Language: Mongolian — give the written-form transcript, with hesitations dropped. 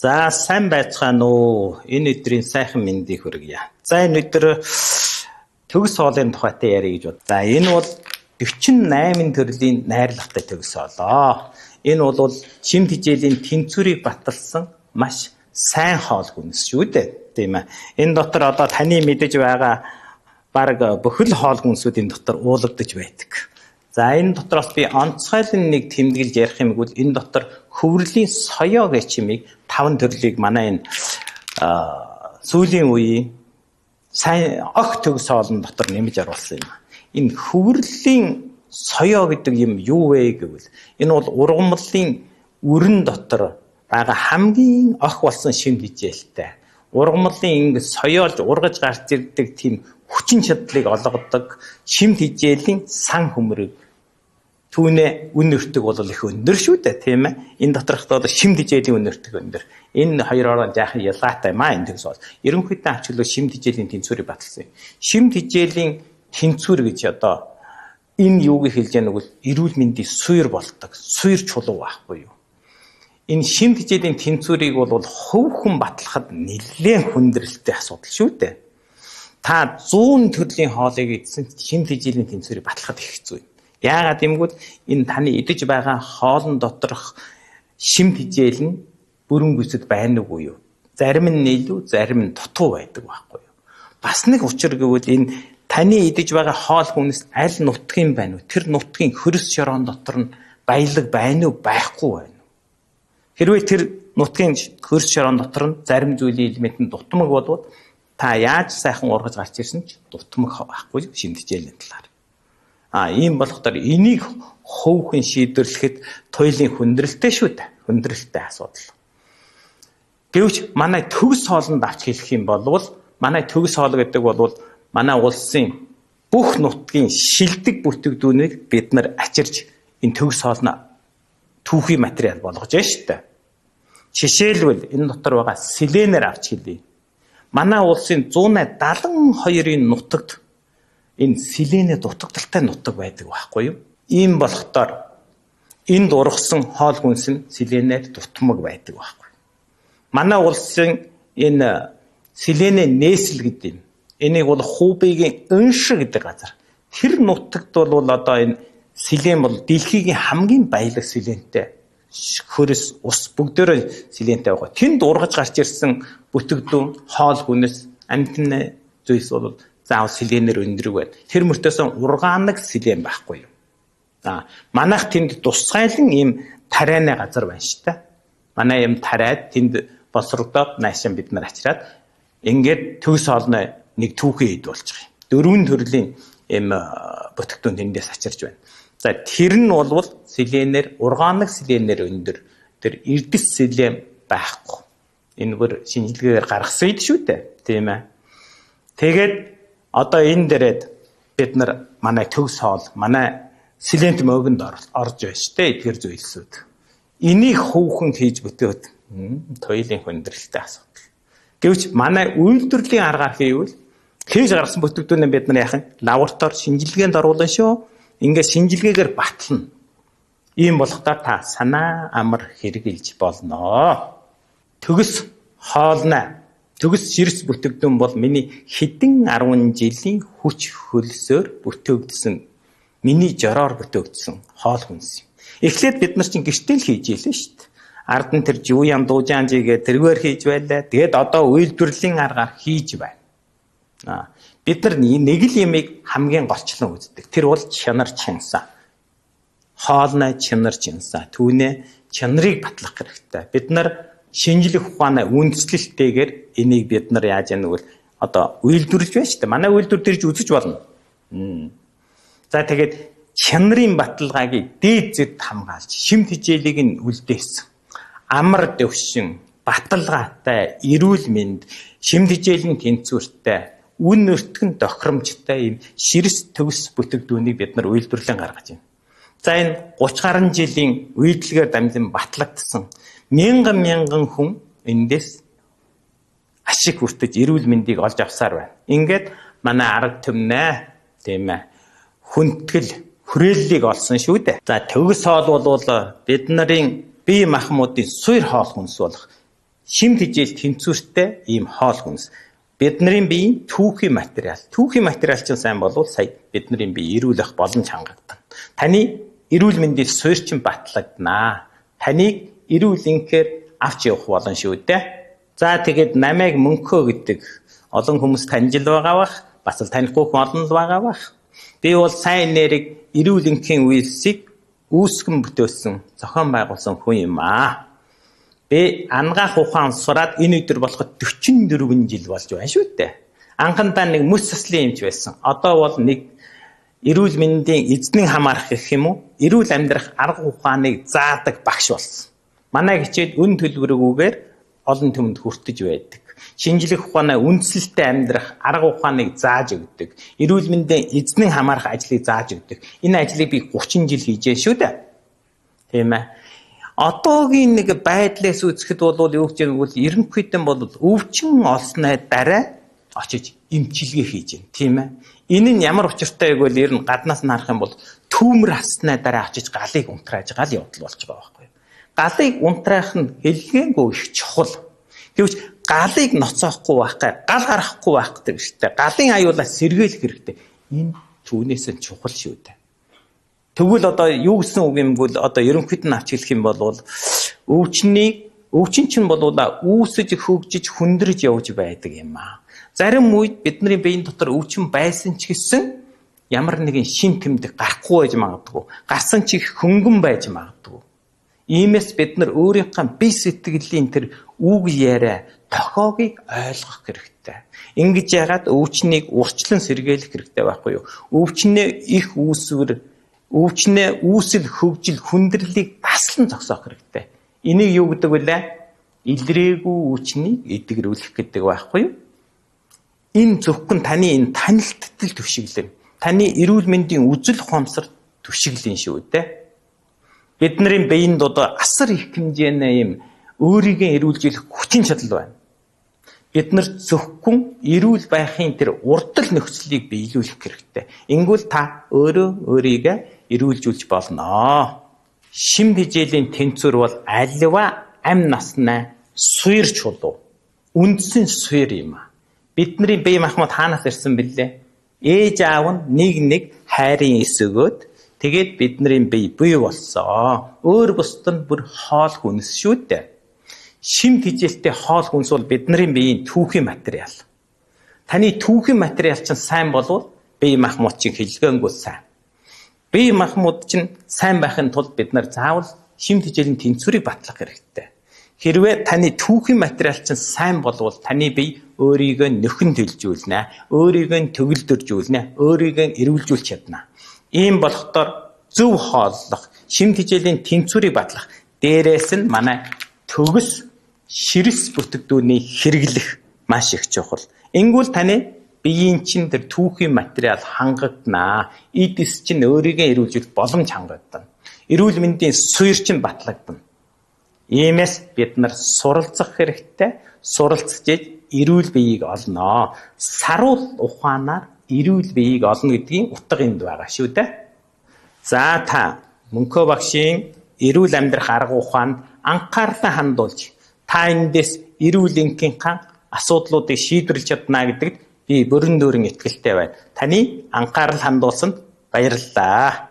За сайн байцгаана уу? Энэ өдрийн сайхан мэндийг хүргье. За энэ өдөр төгс хоолын тухайтай ярих гэж бод. За энэ бол 48 төрлийн найрлагатай төгс хоолоо. Энэ бол шим тижээлийн тэнцвэрийг баталсан маш сайн хоол хүнс шүү дээ. Тийм ээ. Энэ дотор одоо таны мэдэж байгаа бараг бүхэл хоол хүнсүүдийн дотор уулагдаж байдаг. За энэ дотроос би онцгойлон нэг тэмдэглэж ярих юм бол энэ дотор хөврөлийн соёо гэж чимийг таван төрлийг манай энэ сүүлийн үеийн сайн огт төгс хоолн дотор нэмж оруулсан юм. Энэ хөврөлийн соёо гэдэг юм юу вэ гэвэл энэ бол ургамлын өрн дотор байгаа хамгийн ох болсон шим хижээлтэй. Ургамлын ингэ соёолж ургаж гарч ирдэг тийм хүчин чадлыг олгодог шим хижээлийн сан хөмрөг. Түүнээ үн өртөг бол их өндөр шүү дээ, тийм ээ. Энэ доторх бол шим хижээлийн үн өртөг өндөр. Энэ хоёроор жаахан ялгаатай маа энэ төгс бол. Ерөнхийдөө авчлаа шим хижээлийн тэнцвэрийг баталсан юм. Шим хижээлийн тэнцвэр гэж одоо энэ юуг хэлж яах вэ? Эрүүл мэндийн суйр болдог. Суйр чулуу байхгүй юу? Энэ шим хижээлийн тэнцвэрийг бол хувь хүн батлахад нэлээд хүндрэлтэй асуудал шүү дээ. Та 100 төрлийн хоолыг идсэн шим хижээлийн тэнцвэрийг батлахад их хэцүү юм. Яагаад гэвэл энэ таны идэж байгаа хоолн доторх шим хижээл нь бүрэн гүйцэд байна уугүй юу? Зарим нь илүү, зарим нь дутуу байдаг байхгүй юу? Бас нэг учир гэвэл энэ таны идэж байгаа хоол хүнс аль нутгийн байна вэ? Тэр нутгийн хөрс шороон дотор нь баялаг байна уу, байхгүй байна уу? Хэрвээ тэр нутгийн хөрс шороон дотор нь зарим зүйлийн элемент нь дутмаг болвол та яаж сайхан ургаж гарч ирсэн ч дутмаг байхгүй шим хижээлийн талаар. Ийм болохоор энийг хувь хүн шийдвэрлэхэд туйлын хүндрэлтэй шүү дээ. Хүндрэлтэй асуудал. Гэвч манай төгс хоолнд авч хэлэх юм бол манай төгс хоол гэдэг бол манай улсын бүх нутгийн шилдэг бүртгэгдүүнийг бид нар ачирч энэ төгс хоолно түүхийн материал болгож байна шүү дээ. Жишээлбэл энэ дотор байгаа селенээр авч хэлье. Манай улсын 172-ын нутагт энэ селений дутагдaltaй нутаг байдаг байхгүй юу? Ийм болохоор энд ургасан хоол хүнс нь селенээр дутмаг байдаг байхгүй. Манай улсын энэ селений нээсэл гэдэг юм. Энийг бол Хубейгийн Энш гэдэг газар. Тэр нутагт бол одоо энэ селен бол дэлхийн хамгийн баялаг селентэй. Хөрс, ус бүгдээрээ селентэй байгаа. Тэнд ургаж гарч ирсэн бүтгэдүүн, хоол хүнс, амьтны зүйлс бол заавал селенээр өндөрөг байна. Тэр мөртөөсөн ургаанаг селен байхгүй юу? За манайх тэнд тусгайлан ийм тарианы газар байна шүү дээ. Манай ийм тариад тэнд боловсрогдоод наашаа бид нар ачираад ингээд төгс хоолны нэг түүхэн эд болж байгаа юм. Дөрвөн төрлийн ийм бүтгэдүүн тэндээс ачирч байна. За тэр нь бол селенээр ургаанаг селенээр өндөр. Тэр эрдэс селен байхгүй. Энэ бүр шинжилгээгээр гаргасан эд шүү дээ. Тийм ээ. Тэгээд одоо энэ дээрээд бид нар манай төгс хоол, манай селент мөгөнд орж байна шүү дээ. Эдгээр зүйлсүүд. Энийг хөвхөн хийж бүтээд туйлын хүндрэлтэй асуудал. Гэвч манай үйлдвэрлэлийн аргаар хийвэл хийж гаргасан бүтээгдэхүүнээ бид нар яах юм? Лаборатори шинжилгээнд оруулна шүү. Ингээд шинжилгээгээр батлна. Ийм болохдоор та санаа амар хэрэгжилж болно. Төгс хоолноо төгс ширс бүтээгдэхүүн бол миний хэдэн 10 жилийн хүч хөлсөөр бүтээгдсэн, миний жороор бүтээгдсэн хоол хүнс юм. Эхлээд бид нар чинь гэртээ л хийж ийлээ шүү дээ. Ард нь тэр жууян дуужаанжигээ тэргээр хийж байлаа. Тэгээд одоо үйлдвэрлэлийн аргаар хийж байна. Бид нар нэг л юмыг хамгийн голчлон үздэг. Тэр бол чанар чинсаа. Хоолны чанар чинсаа. Түүнээ чанарыг батлах хэрэгтэй. Бид нар шинжлэх ухааны үндэслэлтэйгээр энийг бид нар яаж яах вэ? Одоо үйлдвэрлэж байна шүү дээ. Манай үйлдвэр дэрж үзэж болно. За тэгээд чанарын баталгааг дээд зэрд хамгаалж, шим хижээлийг нь үлдээсэн. Амар дэвшин, баталгаатай, эрүүл мэнд, шим хижээлийн тэнцвэртэй, үн өртгөн тохиромжтой ийм ширс төгс бүтээгдэхүүнийг бид нар үйлдвэрлэн гаргаж байна. За энэ 30 гаруй жилийн үйлдэлгээр дамжин батлагдсан мянган мянган хүн эндээс ашиг хүртэж эрүүл мэндийг олж авсаар байна. Ингээд манай арга түмнээ тийм ээ хүндэтгэл хүрээллийг олсон шүү дээ. За төгс хоол бол бид нарын бие махбодын суйр хоол хүнс болох Шим тэжээл тэнцвэртэй ийм хоол хүнс. Бидний биеийн түүхийн материал. Түүхийн материал чинь сайн болвол сая бидний бие эрүүл байх боломж хангагдана. Таны эрүүл мэндийн суурь чинь батлагдана. Таныг эрүүл энхээр авч явах болно шүү дээ. За тэгээд намайг Мөнхөө гэдэг олон хүмүүс таньж л байгаа бах. Бас л танихгүй хүн олон л байгаа бах. Би бол сайн нэрийг эрүүл энхийн үйлсийг үүсгэн бүтээсэн, зохион байгуулсан хүн юм аа. Би ангаах ухаан сураад энэ өдөр болоход 44 жил болж байна шүү дээ. Анхандаа нэг мөс заслын эмч байсан. Одоо бол нэг эрүүл мэндийн эзнэн хамаарах гэх юм уу? Эрүүл амьдрах арга ухааныг заадаг багш болсон. Манай хичээл үн төлбөргүйгээр олон түмэнд хүртэж байдаг. Шинжлэх ухаанаа үндсэлтэй амьдрах арга ухааныг зааж өгдөг. Эрүүл мэндийн эзнэн хамаарах ажлыг зааж өгдөг. Энэ ажлыг би 30 жил хийжээ шүү дээ. Тийм ээ. Одоогийн нэг байдлаас үзэхэд бол юу гэж юм бол ерөнхийдөө бол өвчин олсны дараа очиж эмчилгээ хийж байна, тийм ээ. Энэ нь ямар учиртай гэвэл ер нь гаднаас нь харах юм бол түүмэр хасны дараа очиж галыг унтрааж гал явдал болж байгаа байхгүй юу. Галыг унтраах нь хэллээнгүй их чухал. Гэвч галыг ноцоохгүй байх гай, гал гаргахгүй байх гэдэг хэрэгтэй. Галын аюулаас сэргийлэх хэрэгтэй. Энэ түүнээс нь чухал шүү дээ. Тэгвэл одоо юу гэсэн үг юм бол одоо ерөнхийд нь авч хэлэх юм бол өвчин чинь бол үүсэж хөгжиж хүндэрж явж байдаг юм аа. Зарим үед бидний биеийн дотор өвчин байсан ч гэсэн ямар нэгэн шин тэмдэг гарахгүй байж магадгүй. Гарсан ч их хөнгөн байж магадгүй. Иймээс бид нар өөрийнхөө бие сэтгэлийн тэр үг яриа тохиогийг ойлгох хэрэгтэй. Ингэж яагаад өвчнийг урьдчилан сэргийлэх хэрэгтэй байхгүй юу? Өвчнөө их үүсвэр өвчнөө үүсэл хөгжил хүндрэлийг таслан зогсоох хэрэгтэй. Энийг юу гэдэг вүлээ? Илрээгүй өвчнийг эдгэрүүлэх гэдэг байхгүй юу? Энэ зөвхөн таны энэ танилттал түшиглэн, таны эрүүл мэндийн үзэл ухамсар түшиглэн шүү дээ. Бидний биеинд одоо асар их хэмжээний юм өөрийгөө эрүүлжүүлэх хүчин чадал байна. Бид нар зөвхөн эрүүл байхын тэр урдл нөхцөлийг биелүүлэх хэрэгтэй. Ингүүл та өөрөө өөрийгөө эрүүлжүүлж болно. Шим тэжээлийн тэнцвэр бол аливаа амь насны суйр чулуу. Үндсэн суйр юм аа. Бидний бие махбод хаанаас ирсэн бэлээ? Ээж аав нь нэг нэг хайрын эс өгөөд тэгээд бидний бие бий болсон. Өөр бусд нь бүр хоол хүнс шүү дээ. Шим тэжээлтэй хоол хүнс бол бидний биеийн түүхийн материал. Таны түүхийн материал чинь сайн болвол бие махбод чинь хэлгээнгүй сайн. Бие махбод чинь сайн байхын тулд бид нар заавал шим тэжээлийн тэнцвэрийг батлах хэрэгтэй. Хэрвээ таны түүхийн материал чинь сайн болвол таны бие өөрийгөө нөхөн төлжүүлнэ, өөрийгөө төгөлдөржүүлнэ, өөрийгөө эрүүлжүүлж чадна. Ийм болохдоор зөв хооллох, шим тэжээлийн тэнцвэрийг батлах, дээрээс нь манай төгс ширс бүтээгдэхүүнийг хэрэглэх маш их чухал. Ингүүл таны биеийн чинь тэр түүхийн материал хангагдана. Эд эс чинь өөрийгөө эрүүлжүүлэх боломж хангагдана. Эрүүл мэндийн суурь чинь батлагдана. Иймээс бид нар суралцах хэрэгтэй. Суралцж эрүүл биеийг олноо. Саруул ухаанаар эрүүл биеийг олно гэдгийн утга энд байгаа шүү дээ. За та Мөнхөө багшийн эрүүл амьдрах арга ухаанд анхаарлаа хандуулж та эндээс эрүүл энхийнхаа асуудлуудыг шийдвэрлэж чадна гэдэгт би бүрэн дүүрэн итгэлтэй байна. Таны анхаарал хандуулсанд баярлалаа.